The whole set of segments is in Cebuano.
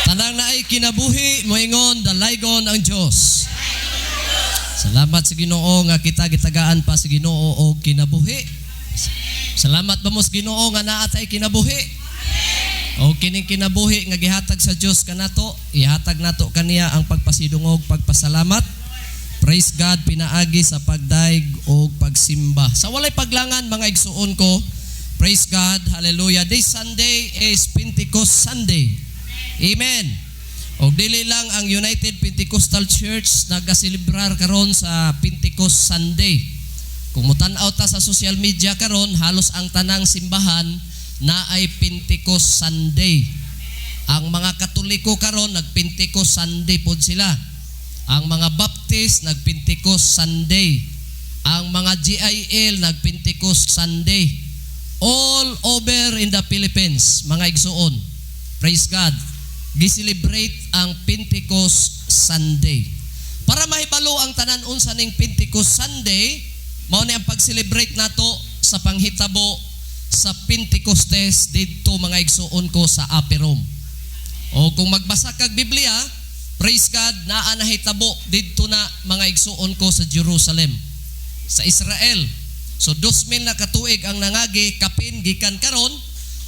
Tanang naay kinabuhi, moingon, "Dalaygon ang Diyos." Salamat sa Ginoo nga kita gitagaan pa sa Ginoo og kinabuhi. Salamat ba mo sa Ginoo nga naa tay kinabuhi? O kining kinabuhi nga gihatag sa Dios kanato, ihatag nato kaniya ang pagpasidungog, pagpasalamat. Praise God, pinaagi sa pagdayeg og pagsimba. Sa walay paglangan, mga igsuon ko, praise God, hallelujah. This Sunday is Pentecost Sunday. Amen. Og dili lang ang United Pentecostal Church nagaselebrar karon sa Pentecost Sunday. Kung mutan-aw ta sa social media karon, halos ang tanang simbahan naay Pentecost Sunday. Ang mga Katoliko karon, nag-Pentecost Sunday pod sila. Ang mga Baptist, nag-Pentecost Sunday. Ang mga GIL, nag-Pentecost Sunday. All over in the Philippines, mga igsuon. Praise God. Gi-celebrate ang Pentecost Sunday. Para mahibalo ang tanan unsa ning Pentecost Sunday, mao ni ang pag-celebrate nato sa panghitabo sa Pentecostes didto, mga igsuon ko, sa Upper Room. O kung magbasa kag Biblia, praise God, naa nahitabo didto na, mga igsuon ko, sa Jerusalem, sa Israel. So 2000 na katuig ang nangagi kapin gikan karon,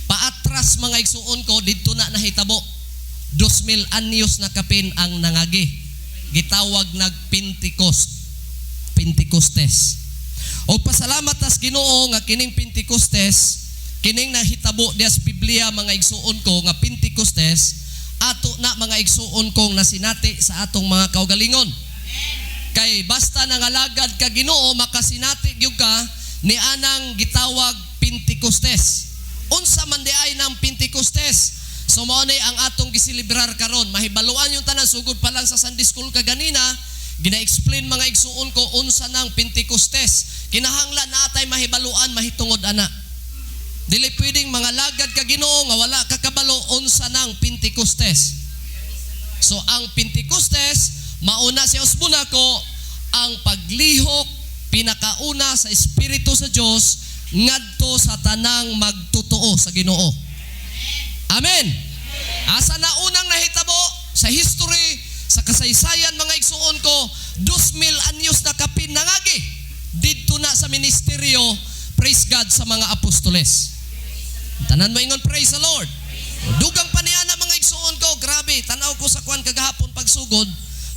paatras, mga igsuon ko, didto na nahitabo. 2000 anyos na kapin ang nangagi. Gitawag nag Pentecost. Pentecostes. O pasalamat tas Ginoo nga kining Pentecostes, kining nahitabo diya sa Biblia, mga igsuon ko, nga Pentecostes, ato na, mga igsuon kong nasinati sa atong mga kaugalingon. Kay basta nangalagad ka Ginoo, makasinati gyud ka ni anang gitawag Pentecostes. Unsa man di ay ng Pentecostes? So mao ni ang atong giselebrar karon. Mahibaluan yung tanan sugod pa lang sa Sunday school kaganina, gina-explain, mga igsuon ko, unsa nang Pentecostes. Kinahanglan na atay mahibaluan mahitungod ana. Dili pwedeng mangalagad ka Ginoo nga wala ka kabalo unsa nang Pentecostes. So ang Pentecostes, mauna siya, usbon nako, ang paglihok pinakauna sa Espiritu sa Dios ngadto sa tanang magtotoo sa Ginoo. Amen. Asa na unang nahitabo sa history, sa kasaysayan, mga igsuon ko, 2000 anyos na kapin nangagi didto na sa ministeryo, praise God, sa mga apostoles. Tanan mo ingon, "Praise the Lord." Dugang pa niya na, mga igsuon ko, grabe, tanaw ko sa kwan kagahapon pagsugod,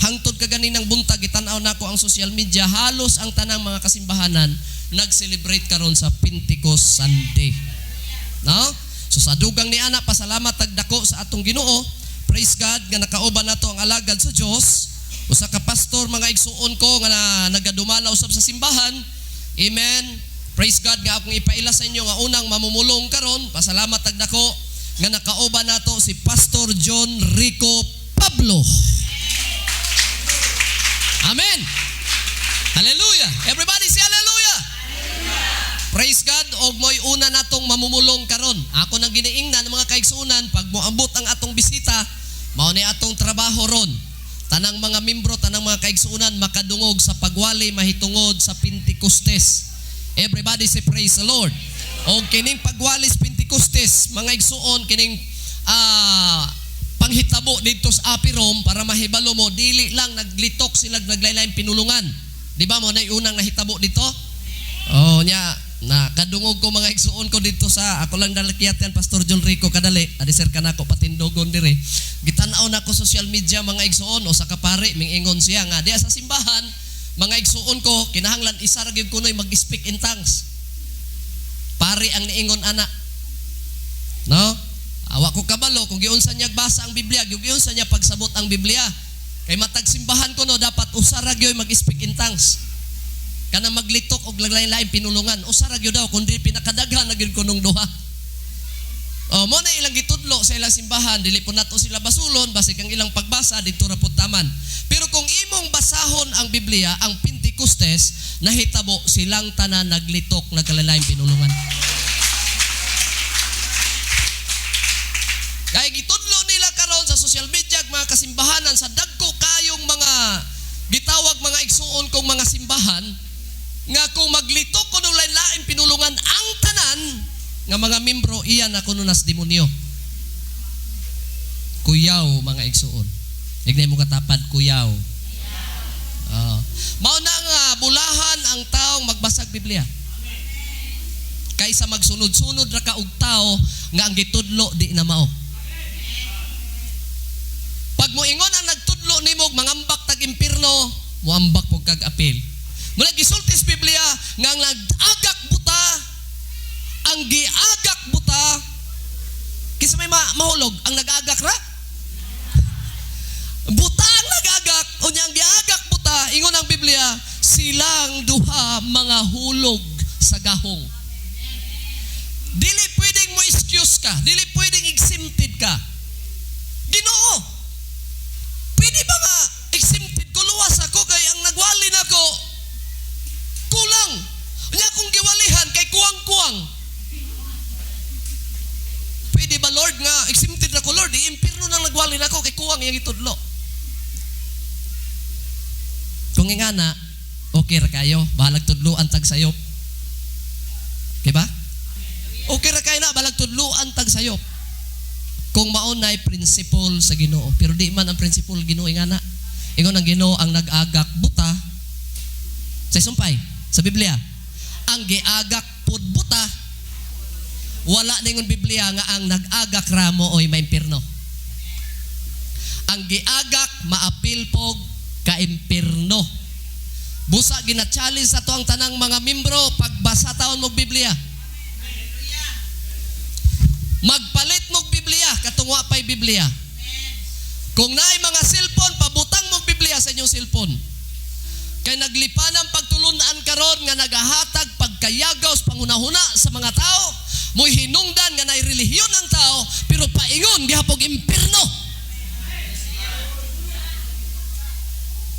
hangtod kaganinang buntag, itanaw nako ang social media, halos ang tanang mga kasimbahanan nag-celebrate karon sa Pentecost Sunday. No? So sa dugang ni ana, pasalamat tag dako sa atong Ginoo. Praise God nga nakauban nato ang alagad sa Dios. Usa ka pastor, mga igsuon ko, nga nagadumala usab sa simbahan. Amen. Praise God nga akong ipaila sa inyo nga unang mamumulong karon. Pasalamat tag dako nga nakauban nato si Pastor John Rico Pablo. Amen. Hallelujah. Everybody say hallelujah. Praise God, og mo'y una natong mamumulong karon. Ako nang giniingnan ng mga kaigsunan, pag moambot ang atong bisita, mao ni atong trabaho ron. Tanang mga membro, tanang mga kaigsunan makadungog sa pagwali mahitungod sa Pentecostes. Everybody say, "Praise the Lord." Og kining pagwali sa Pentecostes, mga igsuon, kining panghitabo dito sa Upper Room, para mahibalo mo, dili lang naglitok sila, naglaylaing pinulungan. Di ba mo na unang nahitabo dito? Oh, nya na kadungog ko, mga igsuon ko, dito sa ako lang dalakyatan Pastor John Rico kadali adi sir kanako patindogon dire. Gitan-aw nako social media, mga igsuon, o sa kapare mingingon siya nga diya sa simbahan, mga igsuon ko, kinahanglan isa ra gyud kunoy mag-speak in tongues. Pari ang niingon ana, no? Awa ko kabalo kung giunsa niya basa ang Biblia, giunsa niya pagsabot ang Biblia, kay matag simbahan kuno dapat usa ra gyud mag-speak in tongues, kanang maglitok og lain-lain pinulungan. Usa ra gyud daw, kundi pinakadaghan na gyud kunong duha. Oh, mo na ilang gitudlo sa ilang simbahan, dili po nato sila basulon, basig ang ilang pagbasa didto ra pud taman. Pero kung imong basahon ang Biblia, ang Pentecostes nahitabo silang tanan naglitok, nagkalalaing pinulungan. Kaya gitudlo nila karon sa social media, mga kasimbahanan, sa dagko kayong mga gitawag, mga igsuon kong, mga simbahan nga kung maglitok kuno lain-lain pinulungan ang tanan nga mga membro, iya na kuno nas demonyo. Kuyaw, mga igsuon. Ignay mo katapad, kuyaw. Mao na nga bulahan ang taong magbasag Biblia kaysa magsunod-sunod ra ka og tao nga ang gitudlo di na mao. Pag moingon ang nagtudlo nimo og mangambak tag impierno, moambak pud kag apil. Mula gisulti sa Biblia nga ang nag-agak buta, ang giagak buta, kinsa may mahulog, ang nag-agak ra? Buta ang nag-agak, unya ang giagak buta, ingon ang Biblia, silang duha mga hulog sa gahong. Dili pwedeng mo excuse ka, dili pwedeng exempted ka. Ginoo, pwede ba nga exempted ko, luwas ako kay ang nagwali nako kulang. Unya akong giwalihan kay kuwang-kuwang. Pwede ba, Lord, nga exempted ako, Lord, i-impierno nang nagwali nako kay kuwang iyang itudlo? Kung ingana, okay ra kayo, bahalag tudloan tag sayop. Okay ba? Okay ra kayo na, bahalag tudloan tag sayop. Kung mao na'y principle sa Ginoo, pero di man ang principle Ginoo ingana. Ingon ang Ginoo, ang nag-agak buta sa sumpay sa Biblia. Ang giagak pud buta, wala ningon Biblia nga ang nag-agak ramo oy maimpirno. Ang giagak maapil pog kaimpirno. Busa gina-challenge sa to ang tanang mga membro pagbasa taon mo Biblia. Magpalit mo Biblia katong wa pay Biblia. Kung naay mga cellphone, pabutang mo Biblia sa inyong cellphone. Kay naglipa ng pagtulunan karon nga nagahatag pagkayagaw sa panghunahuna sa mga tao, mo'y hinungdan nga naay relihiyon ang tao, pero paingon gihapog impierno.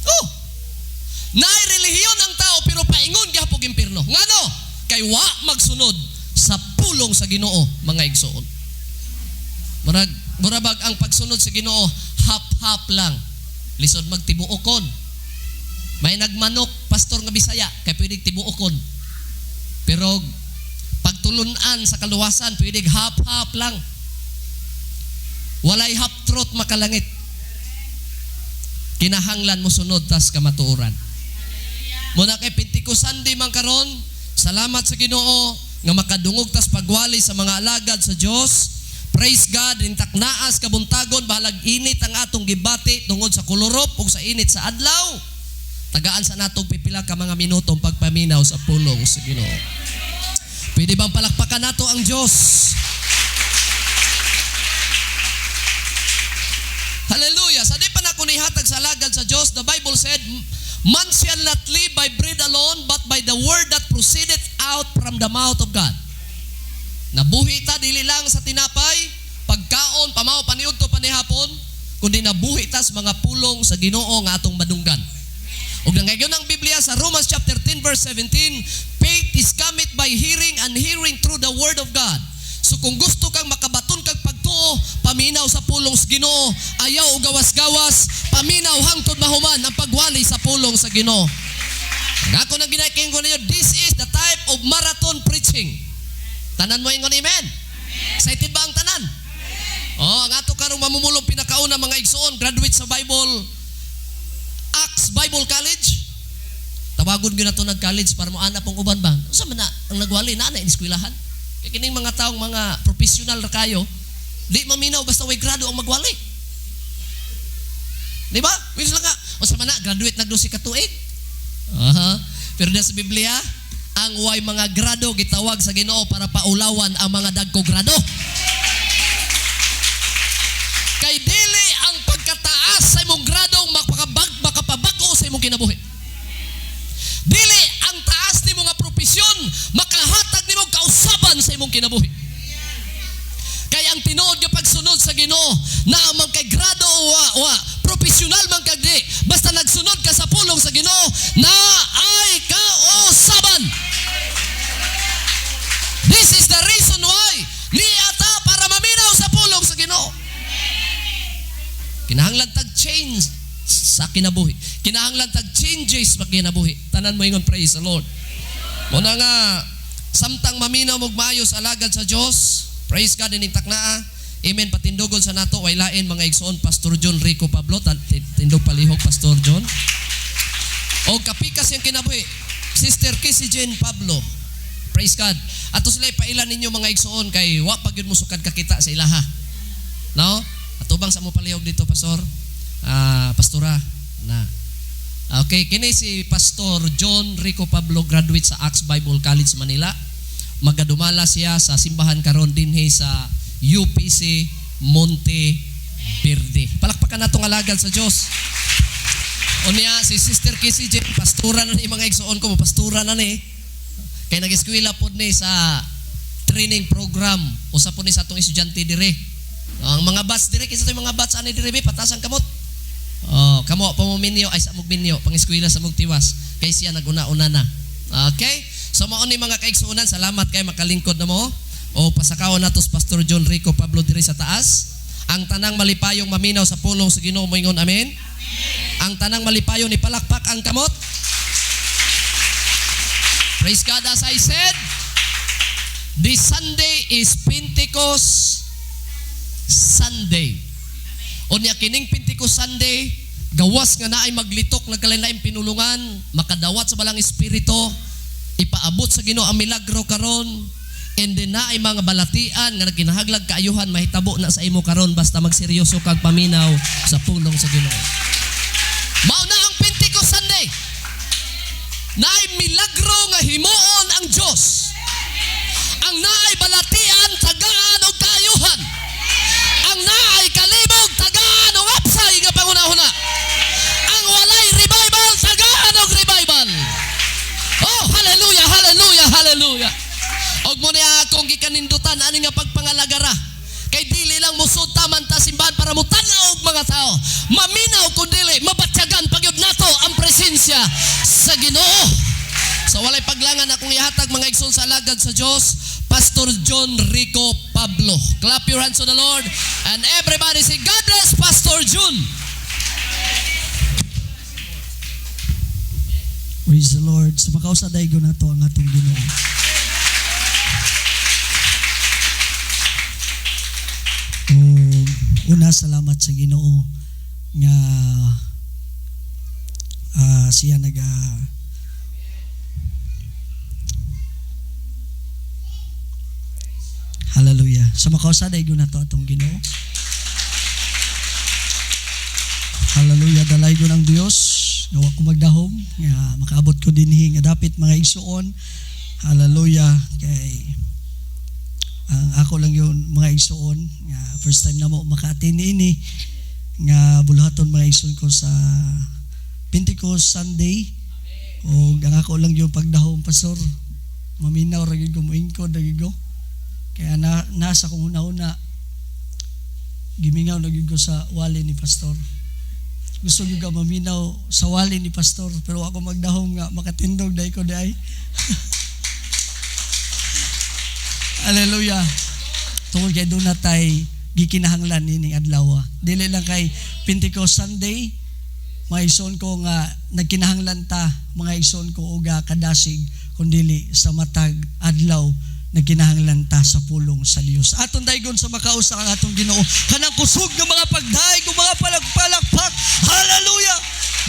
Oh. Naay relihiyon ang tao pero paingon gihapog impierno. Ngano? Kay wa magsunod sa pulong sa Ginoo, mga igsoon. Murag murabag ang pagsunod sa Ginoo hap-hap lang. Lisod magtibuokon. May nagmanok pastor nga Bisaya kay pwede tibuokon. Pero pagtulunan sa kaluwasan pwede hap-hap lang. Walay half-truth makalangit. Kinahanglan mo sunod tas kamatuoran. Muna kay Pentecost Sunday man karon, salamat sa Ginoo nga makadungog tas pagwali sa mga alagad sa Dios. Praise God, intaknaas kabuntagon, bahalag init ang atong gibati tungod sa kolorop ug sa init sa adlaw. Tagaan sa natong pipila ka mga minutong pagpaminaw sa pulong sa Ginoo. Pwede bang palakpakan nato ang Dios? Hallelujah. Sa di pa na ko nihatag sa alagad sa Dios, the Bible said, "Man shall not live by bread alone, but by the word that proceedeth out from the mouth of God." Nabuhi ta dili lang sa tinapay, pagkaon, pamao, paniudto, panihapon, kundi nabuhi ta sa mga pulong sa Ginoo nga atong madunggan. Ug nangayon ang Biblia sa Romans chapter 10 verse 17, faith is cometh by hearing and hearing through the word of God. So kung gusto kang makabaton kag pagtuo, paminaw sa pulong sa Ginoo, ayaw og gawas-gawas, paminaw hangtod mahuman ang pagwali sa pulong sa Ginoo. Ang ako nang ginaking ko ninyo, this is the type of marathon preaching. Tanan mo ingon amen. Excited ba ang tanan? Oh, ang ato karong mamumulong pinakauna, mga igsoon, graduate sa Bible Acts Bible College. Tawagon gyud nato nag-college para mo ana pong uban ba. Unsa man na ang nagwali na ana eskwelahan? Kay kining mga taong mga professional ra kayo, di maminaw basta way grado ang magwali. Di ba? Minsan lang ka, unsa man na graduate nag 12 ka tuig. Aha. Pero sa Biblia, ang way mga grado gitawag sa Ginoo para paulawan ang mga dagko grado. Kay dili ang pagkataas sa imong grado makapabag-o sa imong kinabuhi. Dili ang taas nimo nga propesyon makahatag nimo kausaban sa imong kinabuhi. Kay ang tinuod nga pagsunod sa Ginoo naa man kay grado o wa, profesional man kag di, basta nagsunod ka sa pulong sa Ginoo na ay kausaban. This is the reason why niata para maminaw sa pulong sa Ginoo. Kinahanglan tag change sa kinabuhi. Kinahanglan tag changes sa kinabuhi. Tanan mo ingon praise the Lord. Muna nga samtang maminaw og maayo sa alagad sa Dios, praise God ining taknaa, Amen. Patindugon sa nato way lain, mga igsoon, Pastor John Rico Pablo. Tindog palihog, Pastor John. O kapikas yung kinabuhi, Sister Kissy Jane Pablo. Praise God. Ato sila ipailan ninyo, mga igsoon, kay wa pa gyud mo sukad kakita sa ilaha. No? Atubang sa mo palihog dito, Pastor. Ah, pastora na. Okay, kini si Pastor John Rico Pablo, graduate sa Acts Bible College Manila. Magadumala siya sa simbahan karon dinhi sa UPC Monte Verde. Palakpakan nato nga alagad sa Dios. Unya si Sister Kissy Jane, pastora na ni, mga igsoon ko, pastora na ni. Kay nag-eskwela pod ni sa training program. Usa po ni sa atong estudyante dire. Ang mga batch dire, kinsa to'y mga batch ani dire be, pataas ang kamot. Oh, kamo pa mo minyo ay sa mog minyo, pangeskwela sa mog tiwas kay siya naguna-una na. Okay? So mao ni, mga kaigsuonan, salamat kay makalingkod na mo. O pasakaon nato si Pastor John Rico Pablo diri sa taas. Ang tanang malipayong maminaw sa pulong sa Ginoo moingon, "Amen." Ang tanang malipayon ni palakpak ang kamot. Praise God. As I said, this Sunday is Pentecost Sunday. Unya kining Pentecost Sunday, gawas nga naay maglitok nagkalain pinulungan, makadawat sa Balaang Espiritu, ipaabot sa Ginoo ang milagro karon, and then naay mga balatian nga nagkinahanglag kaayuhan, mahitabo na sa imo karon basta magseryoso kag paminaw sa pulong sa Ginoo. Mao na ang Pentecost Sunday. Naay milagro nga himuon ang Dios. Ang naay balatian, tagaan og kaayuhan. Ang naay kalibog, tagaan og apsay nga panghuna-huna. Ang walay revival, tagaan og revival. Oh, hallelujah, hallelujah, hallelujah. Og mao ni akong gikanindutan ani nga pagpangalagara. Kay dili lang musud taman ta simbahan para mutanaw og mga tao. Maminaw kun dili, mabatyagan pagyud nato ang presensya sa Ginoo. Sa walay paglangan, akong ihatag, mga igsoon, sa alagad sa Dios, Pastor John Rico Pablo. Clap your hands to the Lord and everybody say, "God bless Pastor John." Praise the Lord. Sa makausa daygon nato ang atong Ginoo. Ug una, salamat sa Ginoo nga siya naga Hallelujah. Sa makausa daygon nato atong Ginoo. Hallelujah, dalaygon ang Dios. Nga wa ko magdahom nga makaabot ko dinhi nga dapit, mga igsuon. Hallelujah, kay ang ako lang yun, mga igsuon, nga first time na mo maka-attend ini nga buluhaton, mga igsuon ko, sa Pentecost Sunday. O ang ako lang yung pagdahom, Pastor, maminaw ra gyud ko, moingkod ra gyud ko. Kaya na, nasa kong una-una, gimingaw na gyud ko sa wali ni Pastor. Gusto gyud ka maminaw sa wali ni Pastor, pero ako magdahom nga makatindog dai ko dai. Hallelujah. Tungod kay doon na tay gikinahanglan nining adlaw. Dili lang kay Pentecost Sunday, mga igsoon ko, nga nagkinahanglan ta, mga igsoon ko, og kadasig, kundili sa matag adlaw nagkinahanglan ta sa pulong sa Dios. Aton daygon sa makausa ang atong Ginoo. Kanang kusog nga mga pagdayeg ug mga palakpalakpak. Hallelujah!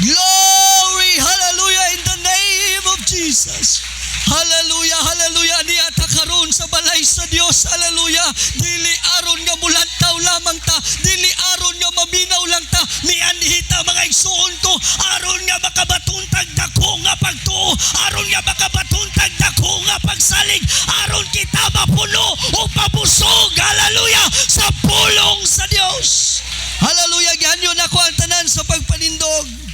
Glory! Hallelujah! In the name of Jesus. Hallelujah, hallelujah. Niya ta karon sa balay sa Dios. Hallelujah. Dili aron nga mulantaw lamang ta, dili aron nga maminaw lang ta. Mianhi ta, mga igsuon ko, aron nga makabaton tag dako nga pagtuo, aron nga makabaton tag dako nga pagsalig, aron kita mapuno o pabusog. Hallelujah, sa pulong sa Dios. Hallelujah. Gihanyo nako ang tanan sa pagpanindog.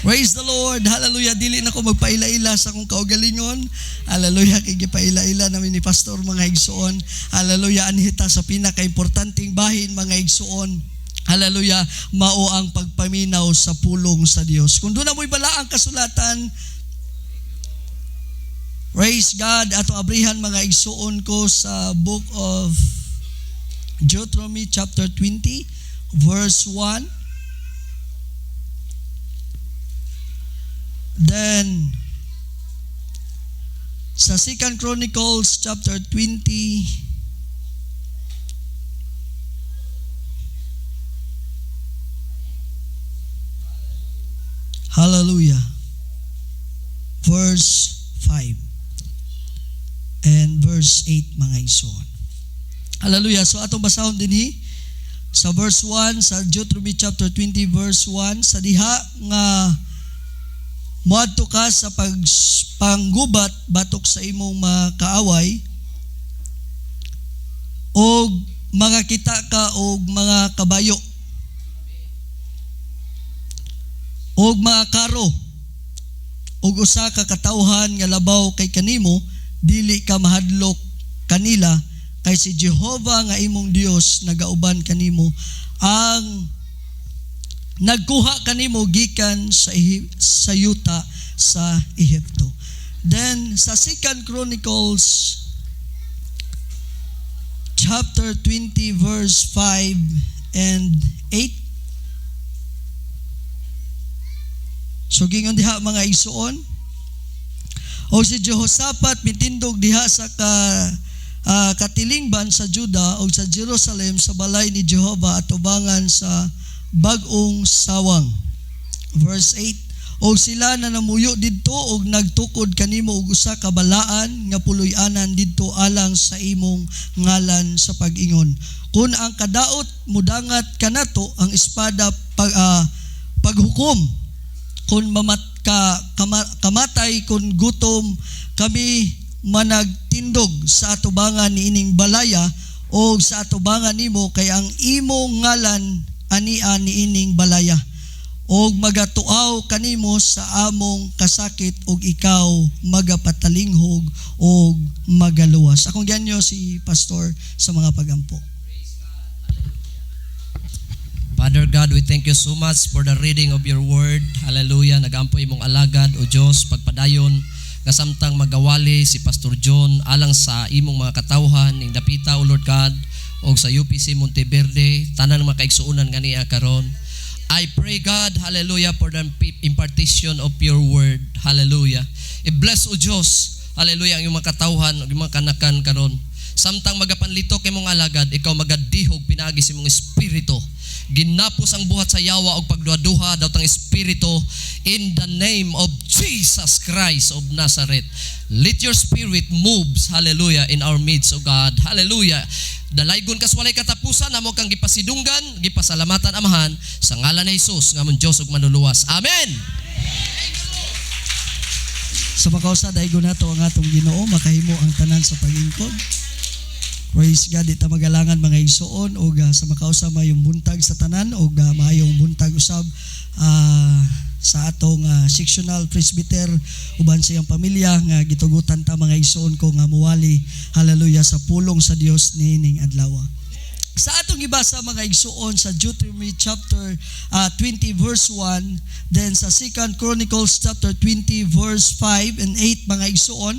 Praise the Lord. Hallelujah. Dili na ko magpaila-ila sa akong kaugalingon. Hallelujah. Kay gipaila-ila namin ni Pastor, mga igsuon. Hallelujah. Anhi ta sa pinaka-importanting bahin, mga igsuon. Hallelujah. Mao ang pagpaminaw sa pulong sa Dios. Kung doon na mo'y balaang kasulatan, praise God, ato abrihan, mga igsuon ko, sa book of Deuteronomy chapter 20 verse 1. Then sa Second Chronicles chapter 20 Hallelujah. Verse 5 and verse 8, mga igsoon. Hallelujah. So atong basahon dinhi sa verse 1 sa Deuteronomy chapter 20 verse 1: "Sa diha nga moadto ka sa panggubat batok sa imong mga kaaway og makakita ka og mga kabayo og mga karo og usa ka katawhan nga labaw kay kanimo, dili ka mahadlok kanila, kay si Jehova nga imong Dios nagauban kanimo, ang nagkuha kanimo gikan sa yuta sa Ehipto." Then sa Second Chronicles chapter 20 verse 5 and 8. So gingon diha, mga igsuon, "O si Jehoshaphat mitindog diha sa katilingban sa Juda o sa Jerusalem sa balay ni Jehova atubangan sa bag-ong sawang." Verse 8, "O sila na namuyo didto og nagtukod kanimo og usa ka balaan nga puloy-anan didto alang sa imong ngalan sa pag-ingon, 'Kun ang kadaot mudangat kanato ang espada paghukom, kun mamat ka, kamatay kun gutom, kami managtindog sa atubangan niining balaya o sa atubangan nimo, kay ang imong ngalan ania niining balaya, og magatuaw kanimo sa among kasakit og ikaw magapatalinghog og magaluwas.'" Akong gianyo si pastor sa mga pagampo. Father God, we thank you so much for the reading of your word. Hallelujah. Nagampo imong alagad, O Diyos, pagpadayon nga samtang magawali si Pastor John alang sa imong mga katawhan ning dapita, O Lord God, og sa UPC Monteverde, tanan mga kaigsuonan ganiya karon. I pray, God, hallelujah, for the impartation of your word. Hallelujah. I-bless, O Diyos, hallelujah, ang imong mga katawhan ug imong mga kanakan karon. Samtang magapanlitok imong alagad, ikaw magadihog pinaagi sa imong espiritu. Ginapos ang buhat sa yawa og pagduha-duha daw tang espiritu in the name of Jesus Christ of Nazareth. Let your spirit moves, hallelujah, in our midst, O God. Hallelujah. Dalaygon kas walay katapusan, amo kang gipasidunggan, gipasalamatan, Amahan, sa ngalan ni Jesus nga among Dios ug manluluwas. Amen. Sa makausa, daigon nato ang atong Ginoo, makahimo ang tanan sa pagingkod. Praise God, di ta magalangan, mga igsuon, ug sa makausa, mayong buntag sa tanan ug maayong buntag usab sa atong sectional presbyter uban sa iyang pamilya nga gitugutan ta, mga igsuon ko, nga muwali, hallelujah, sa pulong sa Dios niining adlaw. Sa atong gibasa, mga igsuon, sa Deuteronomy chapter 20 verse 1, then sa Second Chronicles chapter 20 verse 5 and 8, mga igsuon.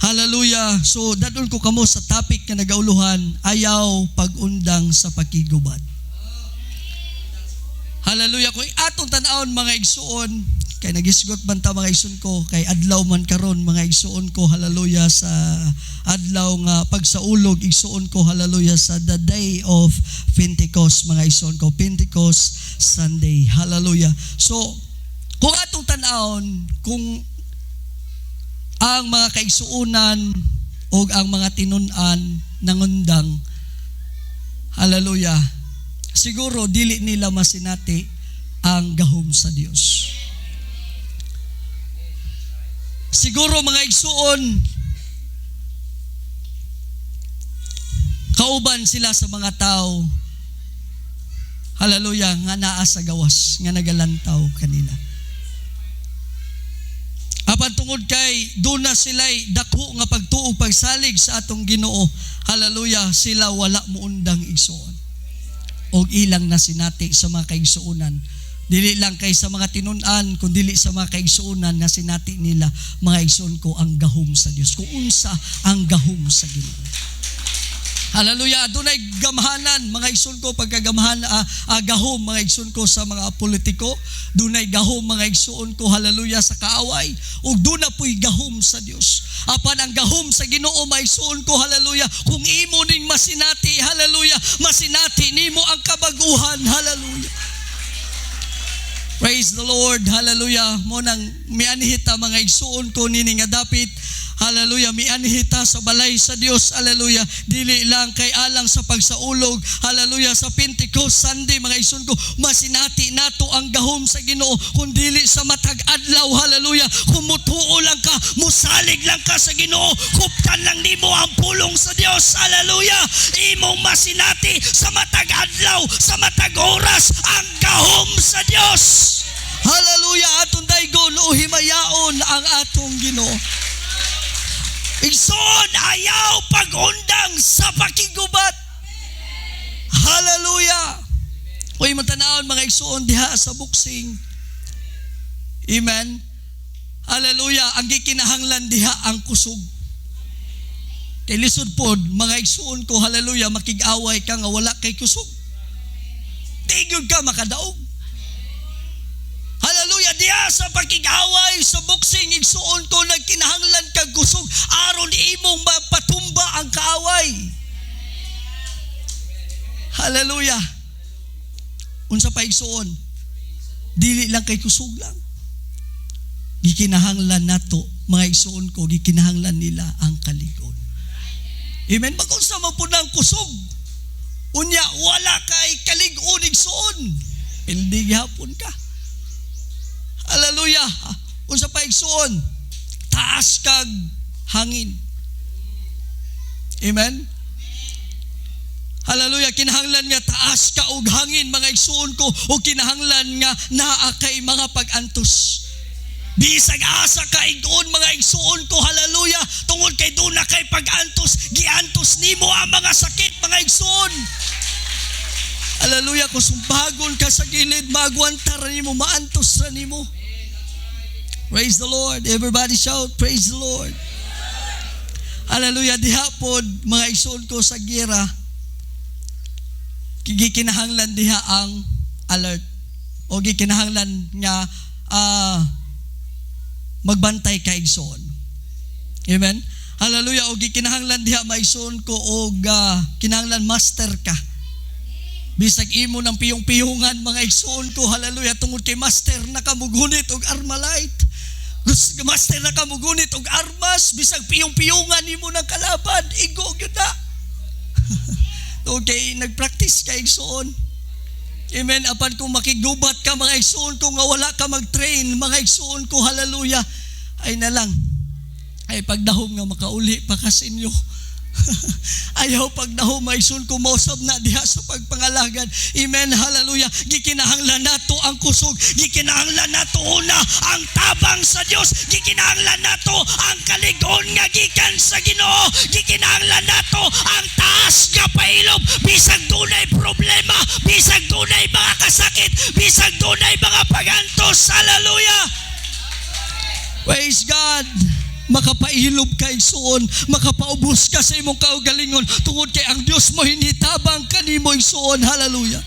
Hallelujah. So dadon ko kamo sa topic nga nagauluhan, "Ayaw pag-undang sa pakigubat." Hallelujah. Kung atong tan-awon, mga igsuon, kay nagisgot man ta, mga igsuon ko, kay adlaw man karon, mga igsuon ko, hallelujah, sa adlaw nga pagsaulog, igsuon ko, hallelujah, sa the day of Pentecost, mga igsuon ko, Pentecost Sunday. Hallelujah. So, kung atong tan-awon, kung ang mga kaigsuonan o ang mga tinun-an nangundang, hallelujah, siguro dili nila masinati ang gahom sa Dios. Siguro, mga igsuon, kauban sila sa mga tao, hallelujah, nga naa sa gawas, nga nagalantaw kanila. Apan tungod kay duna sila'y dako nga pagtuo, pagsalig sa atong Ginoo, hallelujah, sila wala muundang, igsuon. Og ilang nasinati sa mga kaigsuonan. Dili lang kay sa mga tinun-an, kun dili sa mga kaigsuonan, na sinati nila, mga igsuon ko, ang gahom sa Dios. Kung unsa ang gahom sa Ginoo. Hallelujah. Dunay gamhanan, mga igsoon ko, pagkagamhan, gahom, mga igsoon ko, sa mga politiko. Dunay gahom, mga igsoon ko, hallelujah, sa kaaway. Ug duna po'y gahom sa Dios. Apan ang gahom sa Ginoo, mga igsoon ko, hallelujah, kung imo ning masinati, hallelujah, masinati nimo ang kabaguhan, hallelujah. Praise the Lord. Hallelujah. Mao nang mianhi ta, mga igsuon ko, nini nga dapit. Hallelujah. Mianhi ta sa balay sa Dios. Hallelujah. Dili lang kay alang sa pagsaulog. Hallelujah. Sa Pentecost Sunday, mga igsuon ko, masinati nato ang gahom sa Ginoo kun dili sa matag adlaw. Hallelujah. Kung mutuo lang ka, musalig lang ka sa Ginoo, kuptan lang nimo ang pulong sa Dios. Hallelujah. Imong masinati sa matag adlaw, sa matag oras ang gahom sa Dios. Hallelujah. Atong daygon o himayaon ang atong Ginoo. Igsoon, ayaw pag-undang sa pakigubat. Hallelujah. Uy, matanawon, mga igsoon, diha sa boxing. Amen. Hallelujah. Ang gikinahanglan diha ang kusog. Kay lisod pod, mga igsoon ko, hallelujah, makig-away ka nga wala kay kusog. Di gyud ka makadaog. Hallelujah, diha sa pakig-away sa boxing, igsuon ko, nagkinahanglan kag kusog aron imong mapatumba ang kaaway. Hallelujah. Unsa pa, igsuon? Dili lang kay kusog lang. Gikinahanglan nato, mga igsuon ko, gikinahanglan nila ang kalig-on. Amen. Magunsa man pud ang kusog? Unya wala kay kalig-on, igsuon. Pildi gihapon ka. Hallelujah. Unsa pa, igsuon? Taas kag hangin. Amen. Hallelujah. Kinahanglan nga taas ka og hangin, mga igsuon ko, o kinahanglan nga naa kay mga pag-antos. Bisag asa ka ig-on, mga igsuon ko, hallelujah, tungod kay duna kay pag-antos, giantos nimo ang mga sakit, mga igsuon. Hallelujah, kung sumbagon ka sa gilid, maagwanta ra nimo, maantos ra nimo. Praise the Lord. Everybody shout, "Praise the Lord." Hallelujah. Diha pod, mga igsoon ko, sa gira, gikinahanglan diha ang alert. O gikinahanglan nga magbantay ka, igsoon. Amen. Hallelujah. O gikinahanglan diha, mga igsoon ko, og kinahanglan master ka. Bisag imo ng piyong-piyungan, mga igsoon ko, hallelujah, tungod kay master na ka mugunit og Armalite. Master na ka mugunit og armas, bisag piyong-piyungan nimo ng kalaban, igo gyud na. Tungod kay nagpractice ka, igsoon. Amen. Apan kung makigubat ka, mga igsoon ko, nga wala ka mag-train, mga igsoon ko, hallelujah, ay na lang. Ay pagdahom nga makauli pa ka sa inyo. Ayaw pagdahom, mga igsoon ko, mausab na diha sa pagpangalagad. Amen. Hallelujah. Gikinahanglan nato ang kusog. Gikinahanglan nato una ang tabang sa Dios. Gikinahanglan nato ang kalig-on nga gikan sa Ginoo. Gikinahanglan nato ang taas nga pailob bisag dunay problema, bisag dunay mga kasakit, bisag dunay mga pagantos. Hallelujah. Praise God. Makapailob ka, igsuon, makapaubos ka sa imong kaugalingon tungod kay ang Dios mo hinitabang kanimo, igsuon. Hallelujah.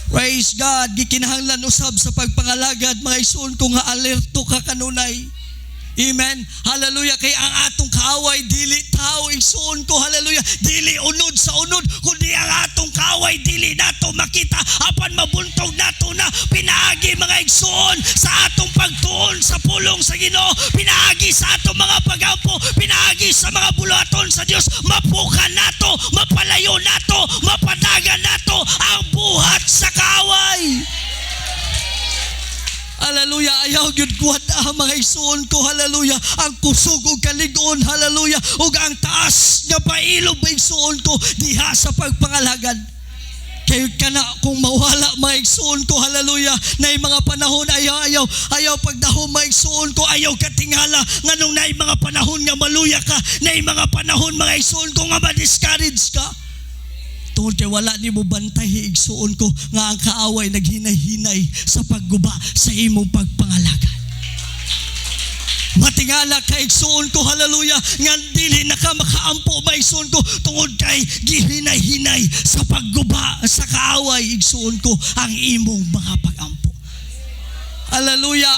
Praise God. Gikinahanglan usab sa pagpangalagad, mga igsuon ko, nga alerto ka kanunay. Amen. Hallelujah. Kay ang atong kaaway dili tao, igsuon ko. Hallelujah. Dili unod sa unod, kundi ang atong kaaway dili nato makita apan mabuntog nato na pinaagi, mga igsuon, sa atong pagtuon sa pulong sa Ginoo, pinaagi sa atong mga pagampo, pinaagi sa mga buluhaton sa Dios, mapukan nato, mapalayo nato, mapadagan nato ang buhat sa kaaway. Hallelujah. Ayaw gyud kuwat ah, mga igsuon ko. Hallelujah. Ang kusog ug kalig-on. Hallelujah. Ug ang taas nga pailob, mga igsuon ko, diha sa pagpangalagad. Kay kana kung mawala, mga igsuon ko, hallelujah, na mga panahon ayaw ayaw ayaw pagdahom, mga igsuon ko, ayaw katingala nganong naay mga panahon nga maluya ka, naay mga panahon, mga igsuon ko, nga ma-discourage ka tungod kay wala nimo bantay, igsuon ko, nga ang kaaway naghinay-hinay sa pagguba sa imong pagpangalagad. Matingala ka, igsuon ko, hallelujah, nga dili na ka makaampo, mga igsuon ko, tungod kay gihinay-hinay sa pagguba sa kaaway, igsuon ko, ang imong mga pagampo. Hallelujah,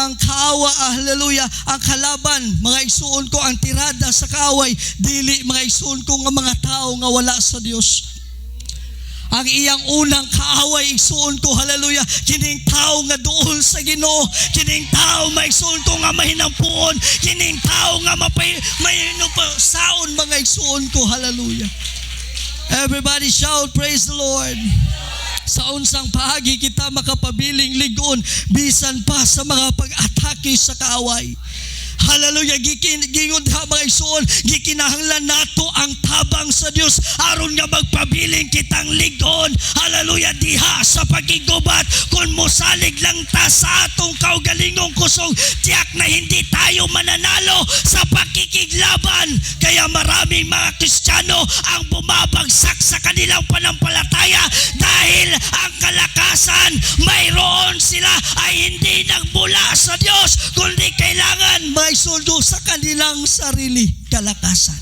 ang kaawa, hallelujah, ang kalaban, mga igsuon ko, ang tirada sa kaaway, dili, mga igsuon ko, nga mga tao nga wala sa Dios. Ang iyang unang kaaway, igsuon ko, hallelujah, kining tao nga duol sa Ginoo, kining tao, mga igsuon ko, nga mahinampuon, kining tao nga mapay saon, mga igsuon ko, hallelujah. Everybody shout, "Praise the Lord." Sa unsang paagi kita makapabiling ligon bisan pa sa mga pag-atake sa kaaway? Hallelujah, gingon ha, mga igsuon, gikinahanglan nato ang tabang sa Dios aron nga magpabiling kitang ligon. Hallelujah, diha sa pagkigubat, kung mosalig lang ta sa atong kaugalingong kusog, tiyak na hindi tayo mananalo sa pakikiglaban. Kaya maraming mga Kristiyano ang bumabagsak sa kanilang panampalataya dahil ang kalakasan mayroon sila ay hindi nagmula sa Diyos, kundi kailangan may sundo sa kanilang sarili kalakasan.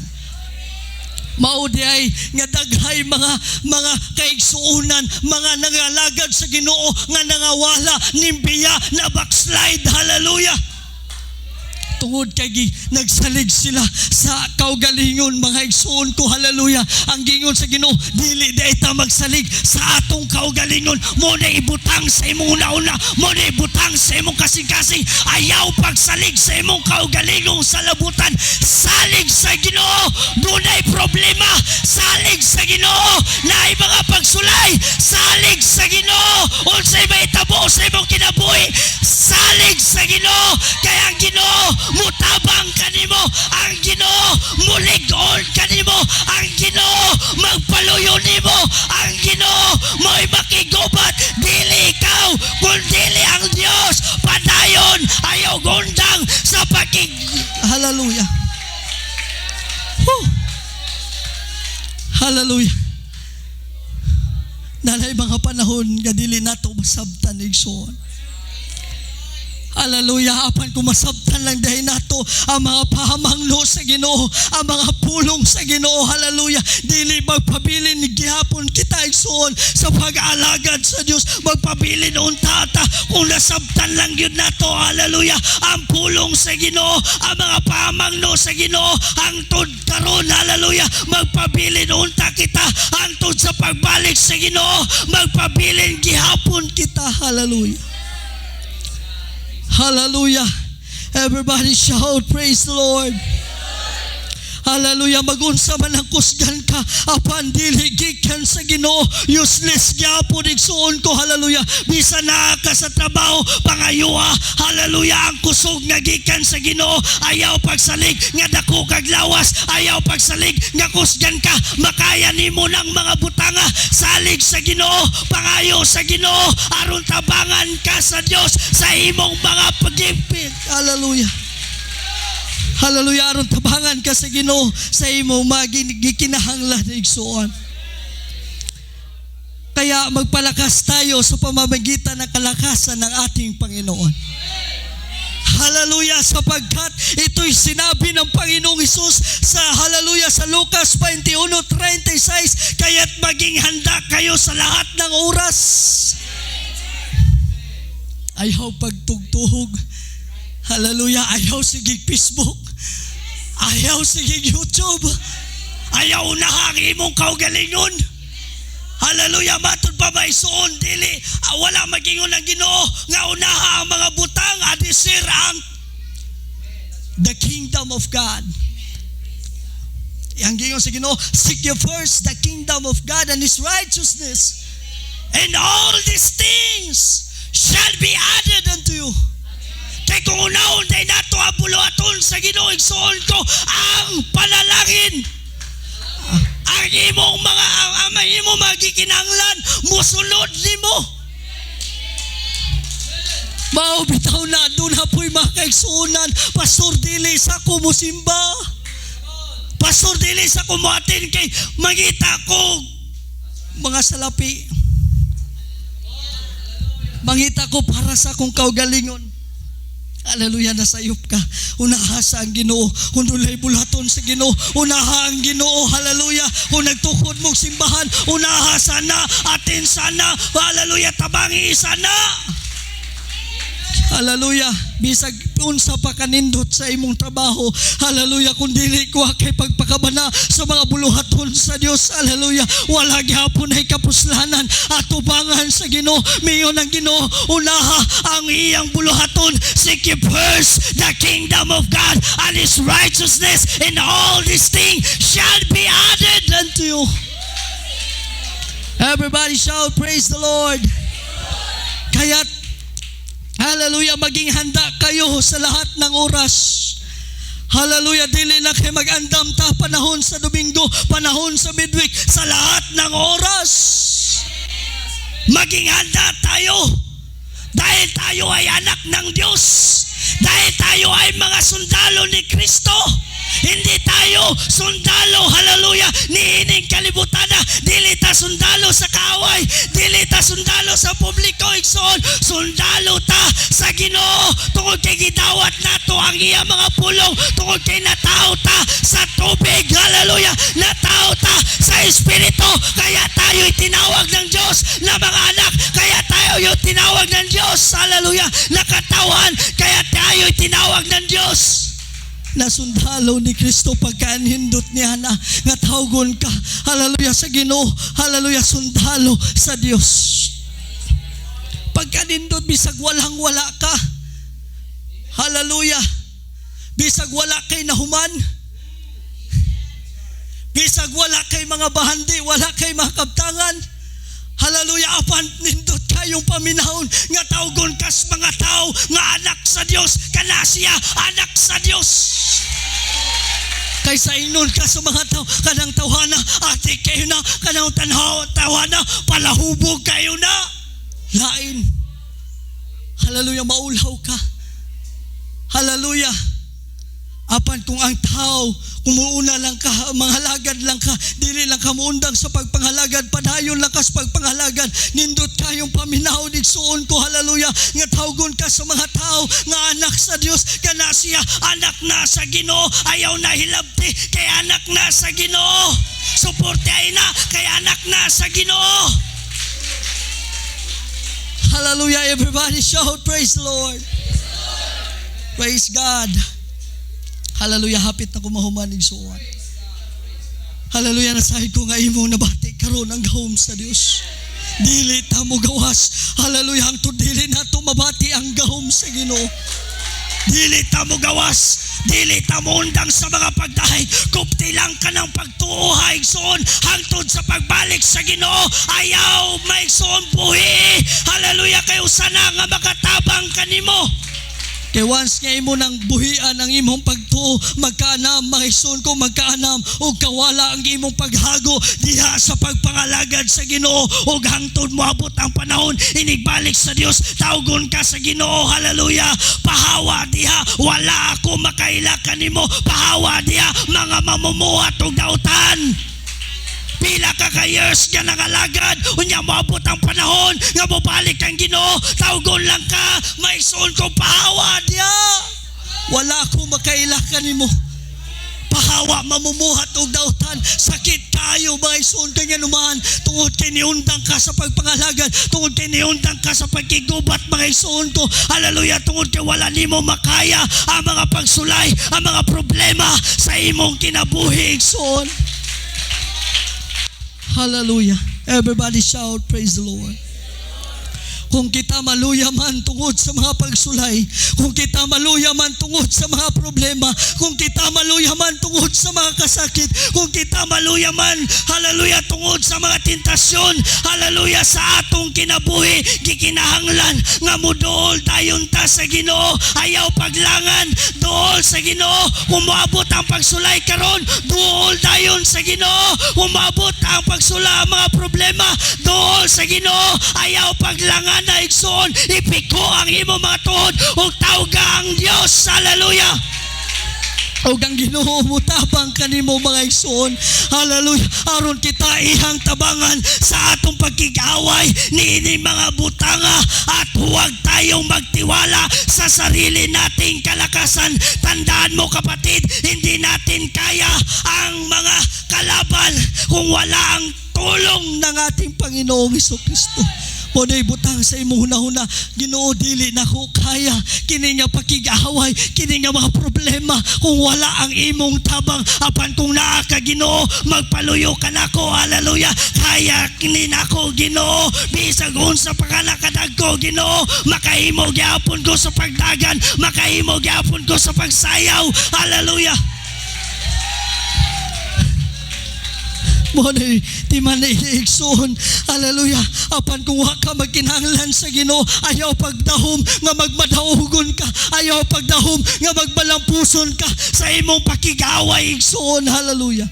Mao diay nga daghay mga kaigsuonan, mga nangalagad sa Ginoo nga nangawala, nimbiya, na backslide. Hallelujah. Tungod kay nagsalig sila sa kaugalingon, mga igsuon ko, hallelujah. Ang gingon sa Ginoo, dili di ta magsalig sa atong kaugalingon. Mo na ibutang sa imong una-una, mo na ibutang sa imong kasing-kasing. Ayaw pagsalig sa imong kaugalingong sa labutan. Salig sa Ginoo, dunay problema. Salig sa Ginoo, naay mga pagsulay. Salig sa Ginoo, unsay mahitabo sa imong kinabuhi. Salig sa Ginoo, kay ang Ginoo mutabang kanimo, ang Ginoo mulig-on kanimo, ang Ginoo magpaluyo nimo, ang Ginoo mo'y makigubat. Dili ikaw, kundi ang Dios. Padayon, ayaw gundang sa pakig. Hallelujah. Whew. Hallelujah. Nalay mga panahon nga dili nato masabtan, igsoon. Hallelujah. Apan kung masabtan lang dahil nato ang mga pahamanglo sa Ginoo, ang mga pulong sa Ginoo. Hallelujah. Dili magpabilin gihapon kita, igsoon, sa pag-alagad sa Dios. Magpabilin unta ta kung nasabtan lang yun nato. Hallelujah. Ang pulong sa Ginoo, ang mga pahamanglo sa Ginoo, hangtod karon. Hallelujah. Magpabilin unta kita hangtod sa pagbalik sa Ginoo. Magpabilin gihapon kita. Hallelujah. Hallelujah. Everybody shout, "Praise the Lord." Hallelujah. Magunsa man ang kusgan ka, apan dili gikan sa Ginoo, useless gyapon, igsuon ko. Hallelujah. Bisan naa ka sa trabaho, pangayuha. Hallelujah. Ang kusog nga gikan sa Ginoo. Ayaw pagsalig nga dako kag lawas. Ayaw pagsalig nga kusgan ka. Makaya nimo ng mga butanga. Salig sa Ginoo. Pangayo sa Ginoo aron tabangan ka sa Dios sa imong mga pagipit. Hallelujah. Hallelujah, aron tabangan ka sa Ginoo sa imong mga gikinahanglan, igsuon. Kaya magpalakas tayo sa pamamagitan ng kalakasan ng ating Panginoon. Hallelujah, sapagkat ito'y sinabi ng Panginoong Hesus sa, hallelujah, sa Lucas 21:36, "Kaya't maging handa kayo sa lahat ng oras." Ayaw pagtugtuhog. Hallelujah, ayaw sige Facebook. Ayaw sige YouTube. Ayaw unaha ang imong kaugalingon. Hallelujah, matud pa ba, isuon, dili, wala magingon ang Ginoo nga unaha ang mga butang, adisir ang the kingdom of God. Ang gingon sa Ginoo, "Seek you first the kingdom of God and His righteousness, and all these things shall be added unto you." Kay kung unahon day nato ang buluhaton sa Ginoo, igsuon ko, ang panalangin, ang imong mga ang imong mga gikinahanglan musulod nimo. Mao bitaw na doon na po'y mga kaigsuonan. "Pastor, dili sa ko musimba. Pastor, dili sa ko moatin kay mangita ko mga salapi. Mangita ko para sa akong kaugalingon." Hallelujah, nasayop ka. Unaha sa ang Ginoo. Kung dunay buluhaton sa Ginoo, unaha ang Ginoo. Hallelujah. Kung nagtukod mong simbahan, unaha sana, atin sana. Hallelujah, tabangi sana. Hallelujah. Bisag unsa pa kanindot sa imong trabaho. Hallelujah. Kung dili ko kay pagpakabana sa mga buluhaton sa Dios. Hallelujah. Wala gihapon ay kapuslanan, atubangan sa Ginoo. Miingon ang Ginoo, unaha ang iyang buluhaton. Seek ye first the kingdom of God and His righteousness, and all these things shall be added unto you. Everybody shout, "Praise the Lord." Kaya, hallelujah, maging handa kayo sa lahat ng oras. Hallelujah, dili na kayo mag-andam ta panahon sa Domingo, panahon sa midweek, sa lahat ng oras. Maging handa tayo dahil tayo ay anak ng Diyos. Dahil tayo ay mga sundalo ni Kristo. Hindi tayo sundalo, hallelujah, niining kalibutan na. Dili ta sundalo sa kaaway, dili ta sundalo sa publiko, igsoon. Sundalo ta sa Ginoo tungod kay gidawat nato ang iya mga pulong, tungod kay natawo ta sa tubig, hallelujah, natawo ta sa Espiritu. Kaya tayo'y tinawag ng Diyos na mga anak, kaya tayo yung tinawag ng Diyos, hallelujah, na katawhan, kaya tayo'y tinawag ng Diyos na sundalo ni Kristo. Pagkanindot niya na nga tawgon ka, hallelujah, sa Ginoo, hallelujah, sundalo sa Dios. Pagkanindot bisag walang wala ka, hallelujah, bisag wala kay nahuman, bisag wala kay mga bahandi, wala kay mga kabtangan, hallelujah, apan nindot kayong paminahon nga tawgon kas mga tao nga anak sa Dios, kana siya anak sa Dios. Kaysa ingnon ka sa mga tao, kanang tawhana, ate kayo na, kanang tanhaw, tawhana, palahubog kayo na. Lain. Hallelujah, maulaw ka. Hallelujah. Apan kung ang tao, kumuuna lang ka, manghalagad lang ka, dili lang ka muundang sa pagpanghalagad, padayon lang ka sa pagpanghalagad, nindot kayong paminaw, igsuon ko, hallelujah, nga tawgon ka sa mga tao, nga anak sa Dios, kana siya, anak na sa Ginoo, ayaw na hilabti, kay anak na sa Ginoo. Suporte ay na, kay anak na sa Ginoo. Hallelujah, everybody shout, "Praise the Lord." Praise God. Hallelujah, hapit na kumahuman, igsuon. Hallelujah, nasahi ko nga imong nabati karon ang gahom sa Dios. Dili ta mo gawas. Hallelujah, hangtod dili nato mabati ang gahom sa Ginoo. Dili ta mo gawas, dili ta mo undang sa mga pagdahay. Kupti lang ka ng pagtuo, igsoon, hangtod sa pagbalik sa Ginoo. Ayaw, maigsoon, buhi. Hallelujah, kay usa na nga makatabang kanimo. Kay once nga imo nang buhian ang imong pagtuo, magkaanam, mga igsoon ko, magkaanam, ug kawala ang imong paghago diha sa pagpangalagad sa Ginoo ug hangtod moabot ang panahon inigbalik sa Dios, tawgon ka sa Ginoo, hallelujah, pahawa diha, wala ako makaila kanimo, pahawa diha mga mamumuhat og dautan. Pila ka ka years nga nangalagad, unya moabot ang panahon nga mobalik ang Ginoo, tawgon lang ka, maigsoon kong, pahawa diha. Wala ako makaila kanimo. Pahawa mamumuhat og dautan. Sakit kayo, mga igsoon, kay nganuman tungod kay niundang ka sa pagpangalagad, tungod kay niundang ka sa pagkigubat, mga igsoon ko, hallelujah, tungod kay wala nimo makaya ang mga pagsulay, ang mga problema sa imong kinabuhi, igsoon. Hallelujah. Everybody shout, "Praise the Lord." Kung kita maluya man tungod sa mga pagsulay, kung kita maluya man tungod sa mga problema, kung kita maluya man tungod sa mga kasakit, kung kita maluya man, hallelujah, tungod sa mga tentasyon, hallelujah, sa atong kinabuhi, gikinahanglan nga muduol dayon ta sa Ginoo. Ayaw paglangan, duol sa Ginoo. Kung moabot ang pagsulay karon, duol dayon sa Ginoo. Kung moabot ang pagsula, ang mga problema, duol sa Ginoo. Ayaw paglangan na, igsoon, ipiko ang imong mga tuhod ug tawga ang Dios. Hallelujah. O ang Ginoo mutabang kanimo, mga igsoon. Hallelujah. Aron kita ihang tabangan sa atong pagkigaway niini mga butanga at huwag tayong magtiwala sa sarili nating kalakasan. Tandaan mo, kapatid, hindi natin kaya ang mga kalaban kung wala ang tulong ng ating Panginoong Kristo. Mo na ibutang sa imong hunahuna, Ginoo, dili nako kaya kini nga pakig-away, kini nga mga problema kung wala ang imong tabang. Apan kung naa ka, Ginoo, magpaluyo ka nako. Hallelujah. Kaya kini nako, Ginoo, bisag unsa pa ka nakadagko, Ginoo, makahimo gyapon ko sa pagdagan, makahimo gyapon ko sa pagsayaw. Hallelujah. Mo na timan na igsoon. Hallelujah. Apan kung wa ka magkinahanglan sa Ginoo, ayaw pagdahom nga magmadaugon ka, ayaw pagdahom nga magbalampuson ka sa imong pakig-away, igsoon. Hallelujah.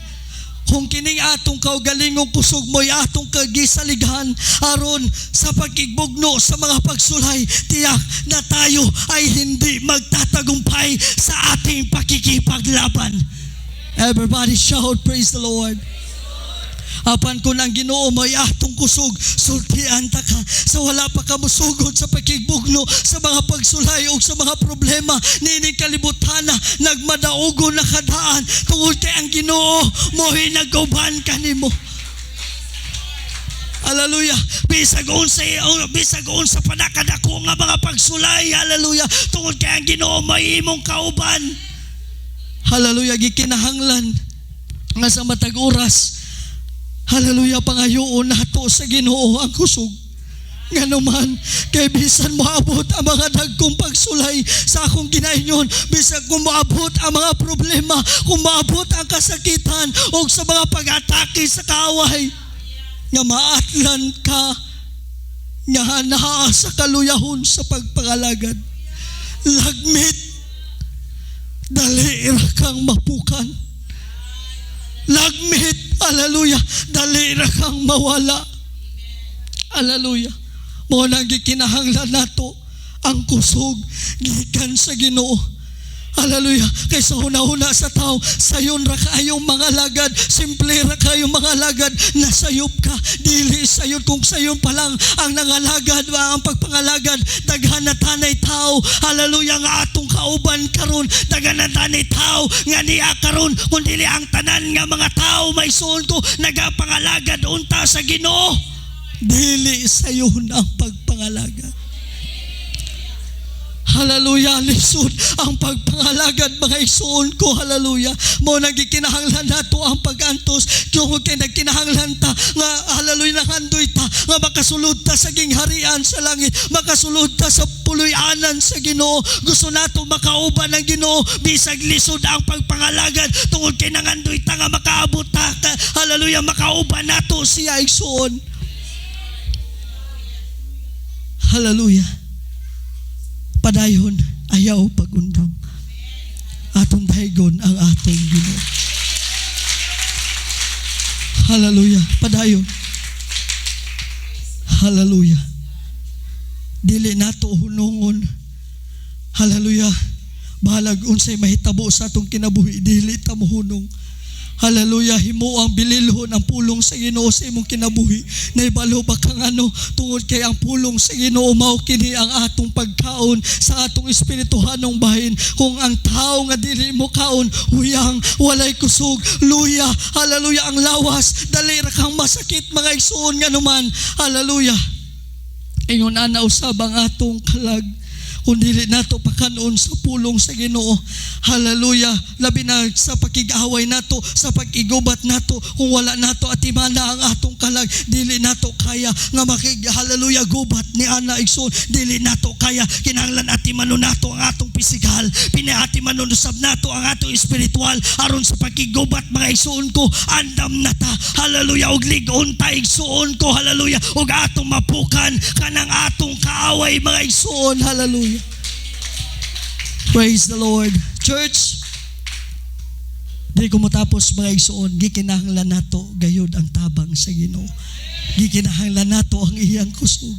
Kung kining atong kaugalingong kusog mo'y atong kagisaligan aron sa pag-igbugno sa mga pagsulay, tiyak na tayo ay hindi magtatagumpay sa ating pakikipaglaban. Everybody shout, praise the Lord. Apan kung ang Ginoo may atong kusog, sultian ta ka sa wala pa ka musugod sa pakigbugno sa mga pagsulay o sa mga problema nining kalibutana, nagmadaugo na kadaan tungod kay ang Ginoo mo'y nag-uban kanimo. Hallelujah. Bisag unsa pa nakadako nga mga pagsulay. Hallelujah. Tungod kay ang Ginoo may imong kauban. Hallelujah. Gikinahanglan nga sa matag oras, hallelujah, pangayoon nato sa Ginoo ang kusog. Nganuman, kay bisan moabot ang mga dagkong pagsulay sa akong ginaingon, bisan kung moabot ang mga problema, kung moabot ang kasakitan o sa mga pag-atake sa kaaway, nga maatlan ka, nga naa sa kaluyahon sa pagpangalagad. Lagmit, dali ra kang mapukan. Lagmit, hallelujah, dali ra kang mawala. Hallelujah. Mao nang gikinahanglan nato ang kusog gikan sa Ginoo. Hallelujah. Kaysa huna-huna sa tao, sayon ra kayong mga lagad, simple ra kayong mga lagad, nasayop ka, dili sayon. Kung sayon pa lang ang nangalagad, ang pagpangalagad, daghan na tanay tao. Hallelujah, nga atong kauban karon, daghan na tanay tao nga niya karon, kung dili ang tanan nga mga tao may suon ko nagapangalagad unta sa Ginoo. Dili sayon ang pagpangalagad. Hallelujah, lisod ang pagpangalagad mga igsoon ko. Hallelujah. Mo nagikinahanglan nato ang pag-antos. Kung kay nagkinahanglan ta nga, hallelujah, nangandoy ta nga makasulod ta sa gingharian sa langit, makasulod ta sa puloy-anan sa Ginoo. Gusto nato makauban ang Ginoo bisag lisod ang pagpangalagad tungod kay nangandoy ta nga makaabot ta. Hallelujah, makauban nato siya, igsoon. Hallelujah. Padayon, ayaw pagundang. Atong daygon ang atong Ginoo. Hallelujah. Padayon. Hallelujah. Dili nato hunungon. Hallelujah. Bahalag unsay mahitabo sa atong kinabuhi, dili ta mohunong. Hallelujah, himo ang bililhon ang pulong sa Ginoo sa imong kinabuhi. Naibalo ba kang ano, tungod kay ang pulong sa Ginoo mao kini ang atong pagkaon sa atong espirituhanong bahin. Kung ang tao nga dili mo kaon, huyang, walay kusog, luya, hallelujah, ang lawas, dali ra kang masakit mga igsoon nga numan. Hallelujah. Ingon ana usab ang atong kalag. Kung dili nato pakanon sa pulong sa Ginoo. Hallelujah. Labi na sa pakig-away nato, sa pag-igubat nato, kung wala nato atimana ang atong kalag, dili nato kaya nga makig, hallelujah, gubat ni ana igsoon, dili nato kaya. Kinahanglan atimano nato ang atong pisikal, pinaatimanon usab nato ang atong espiritual aron sa pakigubat mga igsoon ko, andam na ta. Hallelujah, og lig-on ta igsoon ko. Hallelujah, og atong mapukan kanang atong kaaway mga igsoon. Hallelujah. Praise the Lord. Church, di ko matapos mga igsoon, gikinahanglan nato gayud ang tabang sa Ginoo. Gikinahanglan nato ang iyang kusog.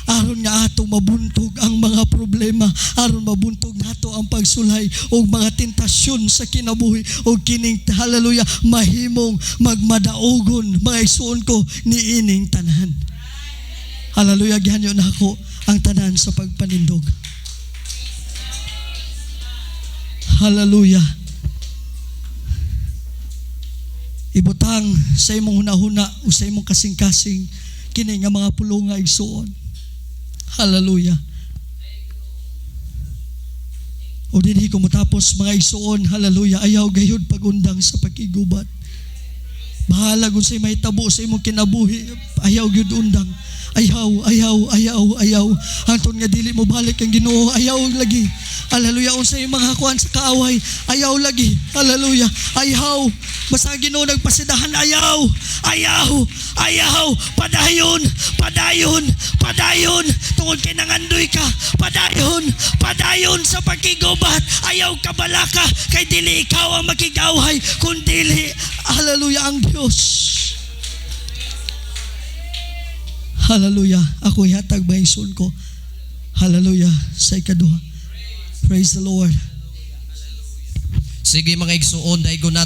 Aron nga atong mabuntog ang mga problema, aron mabuntog nato ang pagsulay og mga tentasyon sa kinabuhi og kining, hallelujah, mahimong magmadaugon mga igsoon ko niining tanan. Hallelujah, gihanyo nako ang tanan sa pagpanindog. Hallelujah. Ibutang sa imong hunahuna o sa imong kasing-kasing Kini nga mga pulong nga, igsuon. Hallelujah. O dinhi ko motapos, mga igsuon, hallelujah, ayaw gayud pagundang sa pakigubat. Bahala kung sa'y mahitabo sa imong kinabuhi, ayaw gyud undang. Ayaw, ayaw, ayaw, ayaw. Hangtod nga dili mo balik ang Ginoo, ayaw lagi. Hallelujah, unsay mga kuan sa kaaway, ayaw lagi. Hallelujah. Ayaw. Basta ang Ginoo nagpasidahan, ayaw. Ayaw, ayaw, padayon, padayon, padayon. Tungod kay nangandoy ka, padayon, padayon sa pakigubat. Ayaw kabalaka, kay dili ikaw ang makigaway, kundili, hallelujah, ang Diyos. Hallelujah. Ako ihatag ba igsoon ko? Hallelujah. Sa ikaduha. Praise the Lord. Sige, mga igsuon, daigon na